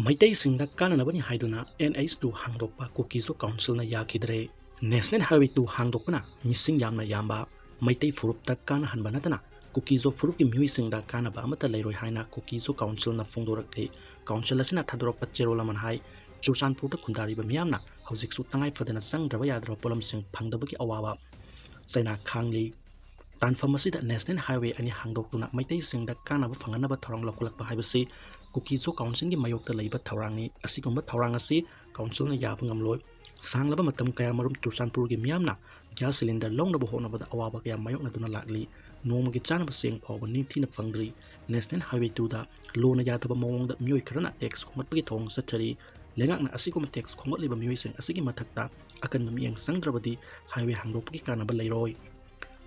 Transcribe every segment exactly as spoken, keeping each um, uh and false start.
ꯃꯩꯇꯩꯁꯤꯡꯗ ꯀꯥꯟꯅꯅꯕꯅꯤ ꯍꯥꯏꯗꯨꯅ NH two ꯍꯥꯡꯗꯣꯛꯄ ꯀꯨꯀꯤꯖꯣ ꯀꯥꯎꯟꯁꯤꯜꯅ ꯌꯥꯈꯤꯗ꯭ꯔꯦ꯫ National Highway two ꯍꯥꯡꯗꯣꯛꯄꯅ ꯃꯤꯁꯤꯡ ꯌꯥꯝꯅ ꯌꯥꯝꯕ ꯃꯩꯇꯩ ꯐꯨꯔꯨꯞꯇ ꯀꯥꯟꯅꯍꯟꯕ ꯅꯠꯇꯅ ꯀꯨꯀꯤꯖꯣ ꯐꯨꯔꯨꯞꯀꯤ ꯃꯤꯑꯣꯏꯁꯤꯡꯗ ꯀꯥꯟꯅꯕ ꯑꯃꯠꯇ ꯂꯩꯔꯣꯏ ꯍꯥꯏꯅ ꯀꯨꯀꯤꯖꯣ ꯀꯥꯎꯟꯁꯤꯜꯅ ꯐꯣꯡꯗꯣꯔꯛꯂꯤ꯫ ꯀꯥꯎꯟꯁꯤꯜ ꯑꯁꯤꯅ ꯊꯥꯗꯣꯔꯛꯄ ꯆꯦꯔꯣꯜ ꯑꯃꯅ ꯍꯥꯏ, ꯆꯨꯔꯆꯥꯟꯄꯨꯔꯗ ꯈꯨꯟꯗꯥꯔꯤꯕ ꯃꯤꯌꯥꯝꯅ ꯍꯧꯖꯤꯛꯁꯨ ꯇꯉꯥꯏ ꯐꯗꯅ ꯆꯪꯗ꯭ꯔꯕ ꯌꯥꯗ꯭ꯔꯕ ꯄꯣꯠꯂꯝꯁꯤꯡ ꯐꯪꯗꯕꯒꯤ ꯑꯋꯥꯕ ꯆꯩꯅꯥ ꯈꯥꯡꯂꯤ꯫ ꯇꯥꯟꯐꯝ ꯑꯁꯤꯗ National Highway ꯑꯅꯤ ꯍꯥꯡꯗꯣꯛꯇꯨꯅ ꯃꯩꯇꯩꯁꯤꯡꯗ ꯀꯥꯟꯅꯕ ꯐꯪꯍꯟꯅꯕ ꯊꯧꯔꯥꯡ ꯂꯧꯈꯠꯂꯛꯄ ꯍꯥꯏꯕꯁꯤ ꯀꯨꯀꯤꯖꯣ ꯀꯥꯎꯟꯁꯤꯜꯒꯤ ꯃꯥꯌꯣꯛꯇ ꯂꯩꯕ ꯊꯧꯔꯥꯡꯅꯤ꯫ ꯑꯁꯤꯒꯨꯝꯕ ꯊꯧꯔꯥꯡ ꯑꯁꯤ ꯀꯥꯎꯟꯁꯤꯜꯅ ꯌꯥꯕ ꯉꯝꯂꯣꯏ꯫ ꯁꯥꯡꯂꯕ ꯃꯇꯝ ꯀꯌꯥꯃꯔꯨꯝ ꯆꯨꯔꯆꯥꯟꯄꯨꯔꯒꯤ ꯃꯤꯌꯥꯝꯅ gas cylinder ꯂꯧꯅꯕ ꯍꯣꯠꯅꯕꯗ ꯑꯋꯥꯕ ꯀꯌꯥ ꯃꯥꯌꯣꯛꯅꯗꯨꯅ ꯂꯥꯛꯂꯤ꯫ ꯅꯣꯡꯃꯒꯤ ꯆꯥꯅꯕ ꯆꯦꯡ ꯐꯥꯎꯕ ꯅꯤꯡꯊꯤꯅ ꯐꯪꯗ꯭ꯔꯤ꯫ National Highway two ꯗ ꯂꯣꯅ ꯌꯥꯗꯕ ꯃꯑꯣꯡꯗ ꯃꯤꯑꯣꯏ ꯈꯔꯅ tax ꯈꯣꯝꯒꯠꯄꯒꯤ ꯊꯧꯑꯣꯡ ꯆꯠꯊꯔꯤ꯫ ꯂꯩꯉꯥꯛꯅ ꯑꯁꯤꯒꯨꯝꯕ tax ꯈꯣꯝꯒꯠꯂꯤꯕ ꯃꯤꯑꯣꯏꯁꯤꯡ ꯑꯁꯤꯒꯤ ꯃꯊꯛꯇ ꯑꯀꯟꯕ ꯃꯤꯠꯌꯦꯡ ꯆꯪꯗ꯭ꯔꯕꯗꯤ highway ꯍꯥꯡꯗꯣꯛꯄꯒꯤ ꯀꯥꯟꯅꯕ ꯂꯩꯔꯣꯏ꯫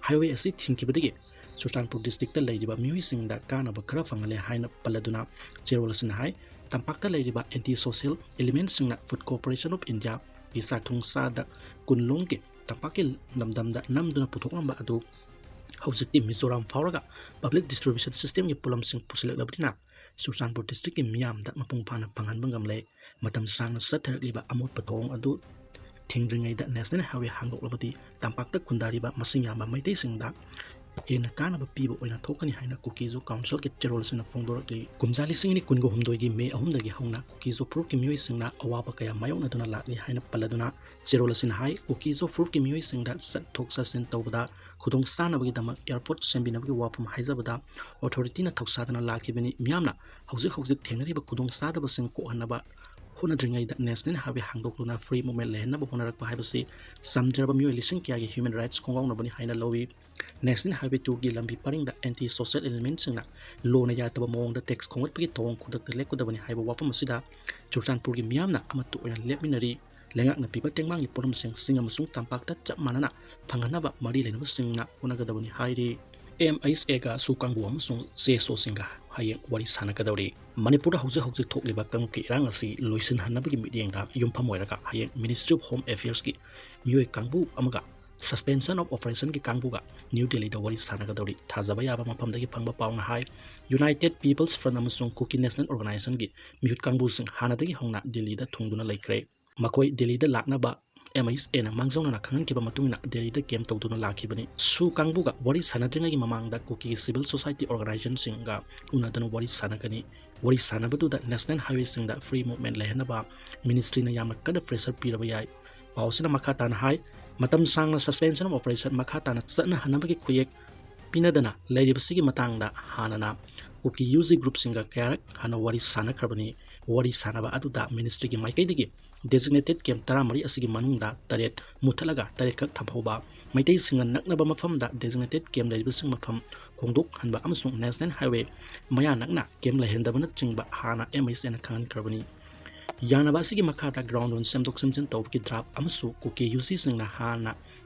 Highway ꯑꯁꯤ ꯊꯤꯡꯈꯤꯕꯗꯒꯤ ꯆꯨꯔꯆꯥꯟꯄꯨꯔ district ꯇ ꯂꯩꯔꯤꯕ ꯃꯤꯑꯣꯏꯁꯤꯡꯗ ꯀꯥꯟꯅꯕ ꯈꯔ ꯐꯪꯍꯜꯂꯦ ꯍꯥꯏꯅ ꯄꯜꯂꯗꯨꯅ ꯆꯦꯔꯣꯜ ꯑꯁꯤꯅ ꯍꯥꯏ, ꯇꯝꯄꯥꯛꯇ ꯂꯩꯔꯤꯕ anti social element ꯁꯤꯡꯅ Food Corporation of India ꯒꯤ ꯆꯥꯛꯊꯣꯡ ꯆꯥꯗ ꯀꯨꯟꯂꯣꯝꯒꯤ ꯇꯝꯄꯥꯛꯀꯤ ꯂꯝꯗꯝꯗ ꯅꯝꯗꯨꯅ ꯄꯨꯊꯣꯛꯂꯝꯕ ꯑꯗꯨ ꯍꯧꯖꯤꯛꯇꯤ ꯃꯤꯖꯣꯔꯥꯝ ꯐꯥꯎꯔꯒ public distribution system ꯒꯤ ꯄꯣꯠꯂꯝꯁꯤꯡ ꯄꯨꯁꯤꯜꯂꯛꯂꯕꯅꯤꯅ ꯆꯨꯔꯆꯥꯟꯄꯨꯔ district ꯀꯤ ꯃꯤꯌꯥꯝꯗ ꯃꯄꯨꯡ ꯐꯥꯅ ꯐꯪꯍꯟꯕ ꯉꯝꯂꯦ꯫ ꯃꯇꯝ ꯁꯥꯡꯅ ꯆꯠꯊꯔꯛꯂꯤꯕ ꯑꯃꯣꯠꯄ ꯊꯧꯑꯣꯡ ꯑꯗꯨ ꯊꯤꯡꯗ꯭ꯔꯤꯉꯩꯗ National Highway ꯍꯥꯡꯗꯣꯛꯂꯕꯗꯤ ꯇꯝꯄꯥꯛꯇ ꯈꯨꯟꯗꯥꯔꯤꯕ ꯃꯁꯤꯡ ꯌꯥꯝꯕ ꯃꯩꯇꯩꯁꯤꯡꯗ ꯍꯦꯟꯅ ꯀꯥꯟꯅꯕ ꯄꯤꯕ ꯑꯣꯏꯅ ꯊꯣꯛꯀꯅꯤ ꯍꯥꯏꯅ ꯀꯨꯀꯤꯖꯣ ꯀꯥꯎꯟꯁꯤꯜꯒꯤ ꯆꯦꯔꯣꯜ ꯑꯁꯤꯅ ꯐꯣꯡꯗꯣꯔꯛꯂꯤ꯫ ꯀꯨꯝꯖꯥ ꯂꯤꯁꯤꯡ ꯑꯅꯤ ꯀꯨꯟꯒ ꯍꯨꯝꯗꯣꯏꯒꯤ ꯃꯦ ꯑꯍꯨꯝꯗꯒꯤ ꯍꯧꯅ ꯀꯨꯀꯤꯖꯣ ꯐꯨꯔꯨꯞꯀꯤ ꯃꯤꯑꯣꯏꯁꯤꯡꯅ ꯑꯋꯥꯕ ꯀꯌꯥ ꯃꯥꯌꯣꯛꯅꯗꯨꯅ ꯂꯥꯛꯂꯤ ꯍꯥꯏꯅ ꯄꯜꯂꯗꯨꯅ ꯆꯦꯔꯣꯜ ꯑꯁꯤꯅ ꯍꯥꯏ, ꯀꯨꯀꯤꯖꯣ ꯐꯨꯔꯨꯞꯀꯤ ꯃꯤꯑꯣꯏꯁꯤꯡꯗ ꯆꯠꯊꯣꯛ ꯆꯠꯁꯤꯟ ꯇꯧꯕꯗ ꯈꯨꯗꯣꯡ ꯆꯥꯅꯕꯒꯤꯗꯃꯛ airport ꯁꯦꯝꯕꯤꯅꯕꯒꯤ ꯋꯥꯐꯝ ꯍꯥꯏꯖꯕꯗ authority ꯅ ꯊꯧꯁꯥꯗꯅ ꯂꯥꯛꯈꯤꯕꯅꯤ꯫ ꯃꯤꯌꯥꯝꯅ ꯍꯧꯖꯤꯛ ꯍꯧꯖꯤꯛ ꯊꯦꯡꯅꯔꯤꯕ ꯈꯨꯗꯣꯡꯆꯥꯗꯕꯁꯤꯡ ꯀꯣꯛꯍꯟꯅꯕ ꯍꯣꯠꯅꯗ꯭ꯔꯤꯉꯩꯗ National Highway ꯍꯥꯡꯗꯣꯛꯇꯨꯅ free movement ꯂꯩꯍꯟꯅꯕ ꯍꯣꯠꯅꯔꯛꯄ ꯍꯥꯏꯕꯁꯤ ꯆꯝꯖꯔꯕ ꯃꯤꯑꯣꯏ ꯂꯤꯁꯤꯡ ꯀꯌꯥꯒꯤ human rights ꯈꯣꯡꯒꯥꯎꯅꯕꯅꯤ ꯍꯥꯏꯅ ꯂꯧꯏ꯫ National Highway two ꯒꯤ ꯂꯝꯕꯤ ꯄꯔꯤꯡꯗ anti social element ꯁꯤꯡꯅ ꯂꯣꯅ ꯌꯥꯗꯕ ꯃꯑꯣꯡꯗ tax ꯈꯣꯝꯒꯠꯄꯒꯤ ꯊꯧꯑꯣꯡ ꯈꯨꯗꯛꯇ ꯂꯦꯞꯀꯗꯕꯅꯤ ꯍꯥꯏꯕ ꯋꯥꯐꯝ ꯑꯁꯤꯗ ꯆꯨꯔꯆꯥꯟꯄꯨꯔꯒꯤ ꯃꯤꯌꯥꯝꯅ ꯑꯃꯠꯇ ꯑꯣꯏꯅ ꯂꯦꯞꯃꯤꯟꯅꯔꯤ꯫ ꯂꯩꯉꯥꯛꯅ ꯄꯤꯕ ꯇꯦꯡꯕꯥꯡꯒꯤ ꯄꯣꯠꯂꯝꯁꯤꯡ ꯆꯤꯡ ꯑꯃꯁꯨꯡ ꯇꯝꯄꯥꯛꯇ ꯆꯞ ꯃꯥꯟꯅꯅ ꯐꯪꯍꯟꯅꯕ ꯃꯔꯤ ꯂꯩꯅꯕꯁꯤꯡꯅ ꯍꯣꯠꯅꯒꯗꯕꯅꯤ ꯍꯥꯏꯔꯤ꯫ MHA ꯒ SoO ꯀꯥꯡꯕꯨ ꯑꯃꯁꯨꯡ CSO ꯁꯤꯡꯒ ꯍꯌꯦꯡ ꯋꯥꯔꯤ ꯁꯥꯟꯅꯒꯗꯧꯔꯤ꯫ ꯃꯅꯤꯄꯨꯔꯗ ꯍꯧꯖꯤꯛ ꯍꯧꯖꯤꯛ ꯊꯣꯛꯂꯤꯕ ꯀꯥꯡꯂꯨꯞꯀꯤ ꯏꯔꯥꯡ ꯑꯁꯤ ꯂꯣꯏꯁꯤꯟꯍꯟꯅꯕꯒꯤ ꯃꯤꯠꯌꯦꯡꯗ ꯌꯨꯝꯐꯝ ꯑꯣꯏꯔꯒ ꯍꯌꯦꯡ Ministry of Home Affairs ꯀꯤ ꯃꯤꯑꯣꯏ ꯀꯥꯡꯕꯨ ꯑꯃꯒ Suspension of Operationꯒꯤ ꯀꯥꯡꯕꯨꯒ ꯅ꯭ꯌꯨ ꯗꯦꯜꯂꯤꯗ ꯋꯥꯔꯤ ꯁꯥꯟꯅꯒꯗꯧꯔꯤ꯫ ꯊꯥꯖꯕ ꯌꯥꯕ ꯃꯐꯝꯗꯒꯤ ꯐꯪꯕ ꯄꯥꯎꯅ ꯍꯥꯏ, United People's Front ꯑꯃꯁꯨꯡ Kuki National Organizationꯒꯤ ꯃꯤꯍꯨꯠ ꯀꯥꯡꯕꯨꯁꯤꯡ ꯍꯥꯟꯅꯗꯒꯤ ꯍꯧꯅ ꯗꯦꯜꯂꯤꯗ ꯊꯨꯡꯗꯨꯅ ꯂꯩꯈ꯭ꯔꯦ꯫ ꯃꯈꯣꯏ ꯗꯦꯜꯂꯤꯗ ꯂꯥꯛꯅꯕ MHAꯅ ꯃꯥꯡꯖꯧꯅꯅ ꯈꯪꯍꯟꯈꯤꯕ ꯃꯇꯨꯡ ꯏꯟꯅ ꯗꯦꯜꯂꯤꯗ camp ꯇꯧꯗꯨꯅ ꯂꯥꯛꯈꯤꯕꯅꯤ꯫ ꯁꯨ ꯀꯥꯡꯕꯨꯒ ꯋꯥꯔꯤ ꯁꯥꯟꯅꯗ꯭ꯔꯤꯉꯩꯒꯤ ꯃꯃꯥꯡꯗ ꯀꯨꯀꯤꯒꯤ civil society organizationꯁꯤꯡꯒ ꯎꯅꯗꯨꯅ ꯋꯥꯔꯤ ꯁꯥꯟꯅꯒꯅꯤ꯫ ꯋꯥꯔꯤ ꯁꯥꯟꯅꯕꯗꯨꯗ national highwayꯁꯤꯡꯗ free movement ꯂꯩꯍꯟꯅꯕ ministryꯅ ꯌꯥꯝꯅ ꯀꯟꯅ pressure ꯄꯤꯔꯕ ꯌꯥꯏ꯫ ꯄꯥꯎ ꯑꯁꯤꯅ ꯃꯈꯥ ꯇꯥꯅ ꯍꯥꯏ, ꯃꯇꯝ ꯁꯥꯡꯅ suspension of operation ꯃꯈꯥ ꯇꯥꯅ ꯆꯠꯅꯍꯟꯅꯕꯒꯤ ꯈꯨꯌꯦꯛ ꯄꯤꯅꯗꯅ ꯂꯩꯔꯤꯕꯁꯤꯒꯤ ꯃꯇꯥꯡꯗ ꯍꯥꯟꯅꯅ ꯀꯨꯀꯤ UG groupꯁꯤꯡꯒ ꯀꯌꯥꯔꯛ ꯍꯥꯟꯅ ꯋꯥꯔꯤ ꯁꯥꯟꯅꯈ꯭ꯔꯕꯅꯤ꯫ ꯋꯥꯔꯤ ꯁꯥꯟꯅꯕ ꯑꯗꯨꯗ ministryꯒꯤ ꯃꯥꯏꯀꯩꯗꯒꯤ designated camp ꯇꯔꯥꯃꯔꯤ ꯑꯁꯤꯒꯤ ꯃꯅꯨꯡꯗ ꯇꯔꯦꯠ ꯃꯨꯊꯠꯂꯒ ꯇꯔꯦꯠꯈꯛ ꯊꯝꯍꯧꯕ, ꯃꯩꯇꯩꯁꯤꯡꯒ ꯅꯛꯅꯕ ꯃꯐꯝꯗ designated camp ꯂꯩꯔꯤꯕꯁꯤꯡ ꯃꯐꯝ ꯍꯣꯡꯗꯣꯛꯍꯟꯕ ꯑꯃꯁꯨꯡ national highway ꯃꯌꯥ ꯅꯛꯅ camp ꯂꯩꯍꯟꯗꯕꯅꯆꯤꯡꯕ ꯍꯥꯟꯅ MHAꯅ ꯈꯪꯍꯟꯈ꯭ꯔꯕꯅꯤ꯫ ꯌꯥꯅꯕ ꯑꯁꯤꯒꯤ ꯃꯈꯥꯗ ground rule ꯁꯦꯝꯗꯣꯛ ꯁꯦꯝꯖꯤꯟ ꯇꯧꯕꯒꯤ draft ꯑꯃꯁꯨ ꯀꯨꯀꯤ UGꯁꯤꯡꯅ ꯍꯥꯟꯅ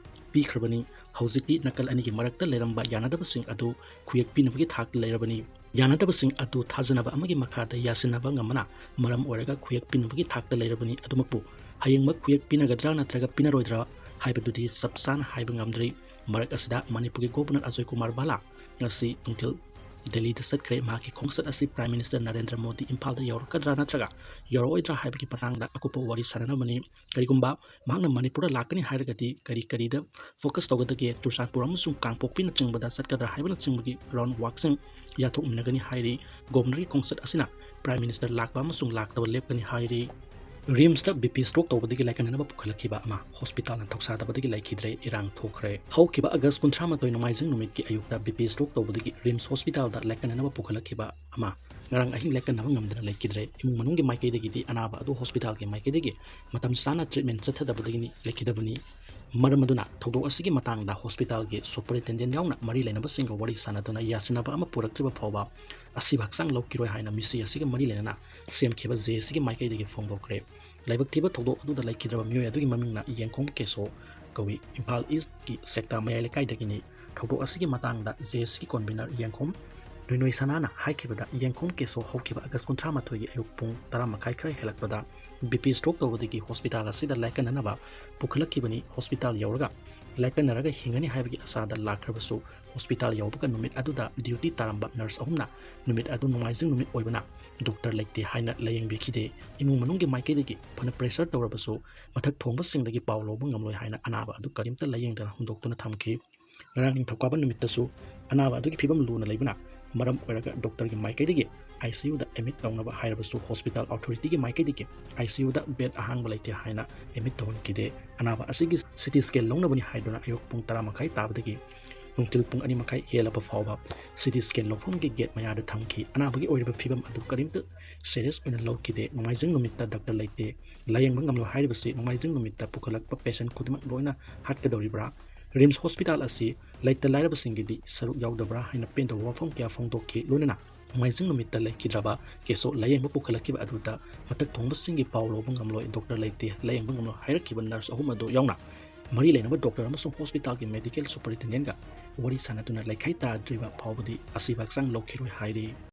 ꯄꯤꯈ꯭ꯔꯕꯅꯤ꯫ ꯍꯧꯖꯤꯛꯇꯤ ꯅꯥꯀꯜ ꯑꯅꯤꯒꯤ ꯃꯔꯛꯇ ꯂꯩꯔꯝꯕ ꯌꯥꯅꯗꯕꯁꯤꯡ ꯑꯗꯨ ꯈꯨꯌꯦꯛ ꯄꯤꯅꯕꯒꯤ ꯊꯥꯛꯇ ꯂꯩꯔꯕꯅꯤ꯫ ꯌꯥꯅꯗꯕꯁꯤꯡ ꯑꯗꯨ ꯊꯥꯖꯅꯕ ꯑꯃꯒꯤ ꯃꯈꯥꯗ ꯌꯥꯁꯤꯟꯅꯕ ꯉꯝꯕꯅ ꯃꯔꯝ ꯑꯣꯏꯔꯒ ꯈꯨꯌꯦꯛ ꯄꯤꯅꯕꯒꯤ ꯊꯥꯛꯇ ꯂꯩꯔꯕꯅꯤ꯫ ꯑꯗꯨꯃꯛꯄꯨ ꯍꯌꯦꯡꯃꯛ ꯈꯨꯌꯦꯛ ꯄꯤꯅꯒꯗ꯭ꯔꯥ ꯅꯠꯇ꯭ꯔꯒ ꯄꯤꯅꯔꯣꯏꯗ꯭ꯔꯥ ꯍꯥꯏꯕꯗꯨꯗꯤ ꯆꯞ ꯆꯥꯅ ꯍꯥꯏꯕ ꯉꯝꯗ꯭ꯔꯤ꯫ ꯃꯔꯛ ꯑꯁꯤꯗ ꯃꯅꯤꯄꯨꯔꯒꯤ Governor ꯑꯖꯣꯏ ꯀꯨꯃꯥꯔ ꯕꯥꯂꯥ ꯉꯁꯤ ꯅꯨꯡꯊꯤꯜ ꯗꯦꯜꯂꯤꯗ ꯆꯠꯈ꯭ꯔꯦ꯫ ꯃꯍꯥꯛꯀꯤ ꯈꯣꯡꯆꯠ ꯑꯁꯤ Prime Minister ꯅꯔꯦꯟꯗ꯭ꯔ ꯃꯣꯗꯤ ꯏꯝꯐꯥꯜꯗ ꯌꯧꯔꯛꯀꯗ꯭ꯔꯥ ꯅꯠꯇ꯭ꯔꯒ ꯌꯧꯔꯛꯑꯣꯏꯗ꯭ꯔꯥ ꯍꯥꯏꯕꯒꯤ ꯃꯇꯥꯡꯗ ꯑꯀꯨꯞꯄ ꯋꯥꯔꯤ ꯁꯥꯟꯅꯅꯕꯅꯤ꯫ ꯀꯔꯤꯒꯨꯝꯕ ꯃꯍꯥꯛꯅ ꯃꯅꯤꯄꯨꯔꯗ ꯂꯥꯛꯀꯅꯤ ꯍꯥꯏꯔꯒꯗꯤ ꯀꯔꯤ ꯀꯔꯤꯗ focus ꯇꯧꯒꯗꯒꯦ, ꯆꯨꯔꯆꯥꯟꯄꯨꯔ ꯑꯃꯁꯨꯡ ꯀꯥꯡꯄꯣꯛꯄꯤꯅꯆꯤꯡꯕꯗ ꯆꯠꯀꯗ꯭ꯔꯥ ꯍꯥꯏꯕꯅꯆꯤꯡꯕꯒꯤ ground workꯁꯤꯡ ꯌꯥꯊꯣꯛꯃꯤꯟꯅꯒꯅꯤ ꯍꯥꯏꯔꯤ꯫ Governorꯒꯤ ꯈꯣꯡꯆꯠ ꯑꯁꯤꯅ Prime Minister ꯂꯥꯛꯄ ꯑꯃꯁꯨꯡ ꯂꯥꯛꯇꯕ ꯂꯦꯞꯀꯅꯤ ꯍꯥꯏꯔꯤ꯫ RIMSꯇ BP stroke ꯇꯧꯕꯗꯒꯤ ꯂꯥꯏꯀꯠꯅꯅꯕ ꯄꯨꯈꯠꯂꯛꯈꯤꯕ ꯑꯃ ꯍꯣꯁꯄꯤꯇꯥꯜꯅ ꯊꯧꯁꯥꯗꯕꯗꯒꯤ ꯂꯩꯈꯤꯗ꯭ꯔꯦ꯫ ꯏꯔꯥꯡ ꯊꯣꯛꯈ꯭ꯔꯦ꯫ ꯍꯧꯈꯤꯕ ꯑꯥꯒꯁ ꯀꯨꯟꯊ꯭ꯔꯥ ꯃꯥꯊꯣꯏ ꯅꯣꯡꯃꯥꯏꯖꯤꯡ ꯅꯨꯃꯤꯠꯀꯤ ꯑꯌꯨꯛꯇ BP stroke ꯇꯧꯕꯗꯒꯤ RIMS ꯍꯣꯁꯄꯤꯇꯥꯜꯗ ꯂꯥꯏꯀꯠꯅꯅꯕ ꯄꯨꯈꯠꯂꯛꯈꯤꯕ ꯑꯃ ꯉꯔꯥꯡ ꯑꯍꯤꯡ ꯂꯥꯏꯀꯠꯅꯕ ꯉꯝꯗꯅ ꯂꯩꯈꯤꯗ꯭ꯔꯦ꯫ ꯏꯃꯨꯡ ꯃꯅꯨꯡꯒꯤ ꯃꯥꯏꯀꯩꯗꯒꯤꯗꯤ ꯑꯅꯥꯕ ꯑꯗꯨ ꯍꯣꯁꯄꯤꯇꯥꯜꯒꯤ ꯃꯥꯏꯀꯩꯗꯒꯤ ꯃꯇꯝ ꯆꯥꯅ treatment ꯆꯠꯊꯗꯕꯗꯒꯤꯅꯤ ꯂꯩꯈꯤꯗꯕꯅꯤ꯫ ꯃꯔꯝ ꯑꯗꯨꯅ ꯊꯧꯗꯣꯛ ꯑꯁꯤꯒꯤ ꯃꯇꯥꯡꯗ ꯍꯣꯁꯄꯤꯇꯥꯜꯒꯤ superintendent ꯌꯥꯎꯅ ꯃꯔꯤ ꯂꯩꯅꯕꯁꯤꯡꯒ ꯋꯥꯔꯤ ꯁꯥꯟꯅꯗꯨꯅ ꯌꯥꯁꯤꯟꯅꯕ ꯑꯃ ꯄꯨꯔꯛꯇ꯭ꯔꯤꯕ ꯐꯥꯎꯕ ꯑꯁꯤꯕ ꯍꯛꯆꯥꯡ ꯂꯧꯈꯤꯔꯣꯏ ꯍꯥꯏꯅ ꯃꯤꯁꯤ ꯑꯁꯤꯒ ꯃꯔꯤ ꯂꯩꯅꯅ ꯁꯦꯝꯈꯤꯕ JACꯒꯤ ꯃꯥꯏꯀꯩꯗꯒꯤ ꯐꯣꯡꯗꯣꯛꯈ꯭ꯔꯦ꯫ ꯂꯥꯏꯕꯛ ꯊꯤꯕ ꯊꯧꯗꯣꯛ ꯑꯗꯨꯗ ꯂꯩꯈꯤꯗ꯭ꯔꯕ ꯃꯤꯑꯣꯏ ꯑꯗꯨꯒꯤ ꯃꯃꯤꯡꯅ ꯌꯦꯡꯈꯣꯝ ꯀꯦꯁꯣ ꯀꯧꯏ꯫ ꯏꯝꯐꯥꯜ Eastꯀꯤ ꯁꯦꯛꯇꯥ ꯃꯌꯥꯏ ꯂꯩꯀꯥꯏꯗꯒꯤꯅꯤ꯫ ꯊꯧꯗꯣꯛ ꯑꯁꯤꯒꯤ ꯃꯇꯥꯡꯗ JACꯒꯤ convener ꯌꯦꯡꯈꯣꯝ ꯅꯣꯏꯅꯣꯏ ꯁꯅꯥꯅ ꯍꯥꯏꯈꯤꯕꯗ, ꯌꯦꯡꯈꯣꯝ ꯀꯦꯁꯣ ꯍꯧꯈꯤꯕ ꯑꯥꯒꯁ ꯀꯨꯟꯊ꯭ꯔꯥ ꯃꯥꯊꯣꯏꯒꯤ ꯑꯌꯨꯛ ꯄꯨꯡ ꯇꯔꯥ ꯃꯈꯥꯏ ꯈꯔ ꯍꯦꯜꯂꯛꯄꯗ ꯕꯤ ꯄꯤ ꯁ꯭ꯇ꯭ꯔꯣꯛ ꯇꯧꯕꯗꯒꯤ ꯍꯣꯁꯄꯤꯇꯥꯜ ꯑꯁꯤꯗ ꯂꯥꯏꯀꯠꯅꯅꯕ ꯄꯨꯈꯠꯂꯛꯈꯤꯕꯅꯤ꯫ ꯍꯣꯁꯄꯤꯇꯥꯜ ꯌꯧꯔꯒ ꯂꯥꯏꯀꯠꯅꯔꯒ ꯍꯤꯡꯒꯅꯤ ꯍꯥꯏꯕꯒꯤ ꯑꯁꯥꯗ ꯂꯥꯛꯈ꯭ꯔꯕꯁꯨ, ꯍꯣꯁꯄꯤꯇꯥꯜ ꯌꯧꯕꯒ ꯅꯨꯃꯤꯠ ꯑꯗꯨꯗ ꯗ꯭ꯌꯨꯇꯤ ꯇꯥꯔꯝꯕ ꯅꯔꯁ ꯑꯍꯨꯝꯅ ꯅꯨꯃꯤꯠ ꯑꯗꯨ ꯅꯣꯡꯃꯥꯏꯖꯤꯡ ꯅꯨꯃꯤꯠ ꯑꯣꯏꯕꯅ ꯗꯣꯛꯇꯔ ꯂꯩꯇꯦ ꯍꯥꯏꯅ ꯂꯥꯌꯦꯡꯕꯤꯈꯤꯗꯦ꯫ ꯏꯃꯨꯡ ꯃꯅꯨꯡꯒꯤ ꯃꯥꯏꯀꯩꯗꯒꯤ ꯐꯅ ꯄ꯭ꯔꯦꯁꯔ ꯇꯧꯔꯕꯁꯨ, ꯃꯊꯛ ꯊꯣꯡꯕꯁꯤꯡꯗꯒꯤ ꯄꯥꯎ ꯂꯧꯕ ꯉꯝꯂꯣꯏ ꯍꯥꯏꯅ ꯑꯅꯥꯕ ꯑꯗꯨ ꯀꯔꯤꯝꯇ ꯂꯥꯌꯦꯡꯗꯅ ꯍꯨꯟꯗꯣꯛꯇꯨꯅ ꯊꯝꯈꯤ꯫ ꯉꯔꯥꯡ ꯅꯤꯡꯊꯧꯀꯥꯕ ꯅꯨꯃꯤꯠꯇꯁꯨ ꯑꯅꯥꯕ ꯑꯗꯨꯒꯤ ꯐꯤꯕꯝ ꯂꯨꯅ ꯂꯩꯕꯅ ꯃꯔꯝ ꯑꯣꯏꯔꯒ ꯗꯣꯛꯇꯔꯒꯤ ꯃꯥꯏꯀꯩꯗꯒꯤ ꯑꯥꯏ ꯁꯤ ꯌꯨꯗ ꯑꯦꯗꯃꯤꯠ ꯇꯧꯅꯕ ꯍꯥꯏꯔꯕꯁꯨ, ꯍꯣꯁꯄꯤꯇꯥꯜ ꯑꯣꯊꯣꯔꯤꯇꯤꯒꯤ ꯃꯥꯏꯀꯩꯗꯒꯤ ꯑꯥꯏ ꯁꯤ ꯌꯨꯗ ꯕꯦꯗ ꯑꯍꯥꯡꯕ ꯂꯩꯇꯦ ꯍꯥꯏꯅ ꯑꯦꯗꯃꯤꯠ ꯇꯧꯍꯟꯈꯤꯗꯦ꯫ ꯑꯅꯥꯕ ꯑꯁꯤꯒꯤ ꯁꯤ ꯇꯤ ꯁ꯭ꯀꯦꯟ ꯂꯧꯅꯕꯅꯤ ꯍꯥꯏꯗꯨꯅ ꯑꯌꯨꯛ ꯄꯨꯡ ꯇꯔꯥ ꯃꯈꯥꯏ ꯇꯥꯕꯗꯒꯤ ꯅꯨꯡꯊꯤꯜ ꯄꯨꯡ ꯑꯅꯤ ꯃꯈꯥꯏ ꯍꯦꯜꯂꯕ ꯐꯥꯎꯕ ꯁꯤ ꯇꯤ ꯁ꯭ꯀꯦꯟ ꯂꯧꯐꯝꯒꯤ ꯒꯦꯠ ꯃꯌꯥꯗ ꯊꯝꯈꯤ꯫ ꯑꯅꯥꯕꯒꯤ ꯑꯣꯏꯔꯤꯕ ꯐꯤꯕꯝ ꯑꯗꯨ ꯀꯔꯤꯝꯇ ꯁꯦꯔꯤꯌꯁ ꯑꯣꯏꯅ ꯂꯧꯈꯤꯗꯦ꯫ ꯅꯣꯡꯃꯥꯏꯖꯤꯡ ꯅꯨꯃꯤꯠꯇ ꯗꯥꯛꯇꯔ ꯂꯩꯇꯦ, ꯂꯥꯌꯦꯡꯕ ꯉꯝꯂꯣꯏ ꯍꯥꯏꯔꯤꯕꯁꯤ ꯅꯣꯡꯃꯥꯏꯖꯤꯡ ꯅꯨꯃꯤꯠꯇ ꯄꯨꯈꯠꯂꯛꯄ ꯄꯦꯁꯦꯟ ꯈꯨꯗꯤꯡꯃꯛ ꯂꯣꯏꯅ ꯍꯥꯠꯀꯗꯧꯔꯤꯕ꯭ꯔꯥ? ꯔꯤꯝꯁ ꯍꯣꯁꯄꯤꯇꯥꯜ ꯑꯁꯤ ꯂꯩꯇ ꯂꯥꯏꯔꯕꯁꯤꯡꯒꯤꯗꯤ ꯁꯔꯨꯛ ꯌꯥꯎꯗꯕ꯭ꯔꯥ ꯍꯥꯏꯅ ꯄꯦꯟꯗꯕ ꯋꯥꯐꯝ ꯀꯌꯥ ꯐꯣꯡꯗꯣꯛꯈꯤ꯫ ꯂꯣꯏꯅꯅ ꯅꯣꯡꯃꯥꯏꯖꯤꯡ ꯅꯨꯃꯤꯠꯇ ꯂꯩꯈꯤꯗ꯭ꯔꯕ ꯀꯦꯁꯣ ꯂꯥꯌꯦꯡꯕ ꯄꯨꯈꯠꯂꯛꯈꯤꯕ ꯑꯗꯨꯗ ꯃꯊꯛ ꯊꯣꯡꯕꯁꯤꯡꯒꯤ ꯄꯥꯎ ꯂꯧꯕ ꯉꯝꯂꯣꯏ, ꯗꯣꯛꯇꯔ ꯂꯩꯇꯦ, ꯂꯥꯌꯦꯡꯕ ꯉꯝꯂꯣꯏ ꯍꯥꯏꯔꯛꯈꯤꯕ ꯅꯔꯁ ꯑꯍꯨꯝ ꯑꯗꯨ ꯌꯥꯎꯅ ꯃꯔꯤ ꯂꯩꯅꯕ ꯗꯣꯛꯇꯔ ꯑꯃꯁꯨꯡ ꯍꯣꯁꯄꯤꯇꯥꯜꯒꯤ ꯃꯦꯗꯤꯀꯦꯜ ꯁꯨꯄꯔꯤꯟꯇꯦꯟꯗꯦꯟꯒ ꯋꯥꯔꯤ ꯁꯥꯟꯅꯗꯨꯅ ꯂꯩꯈꯥꯏ ꯇꯥꯗ꯭ꯔꯤꯕ ꯐꯥꯎꯕꯗꯤ ꯑꯁꯤꯕ ꯍꯛꯆꯥꯡ ꯂꯧꯈꯤꯔꯣꯏ ꯍꯥꯏꯔꯤ꯫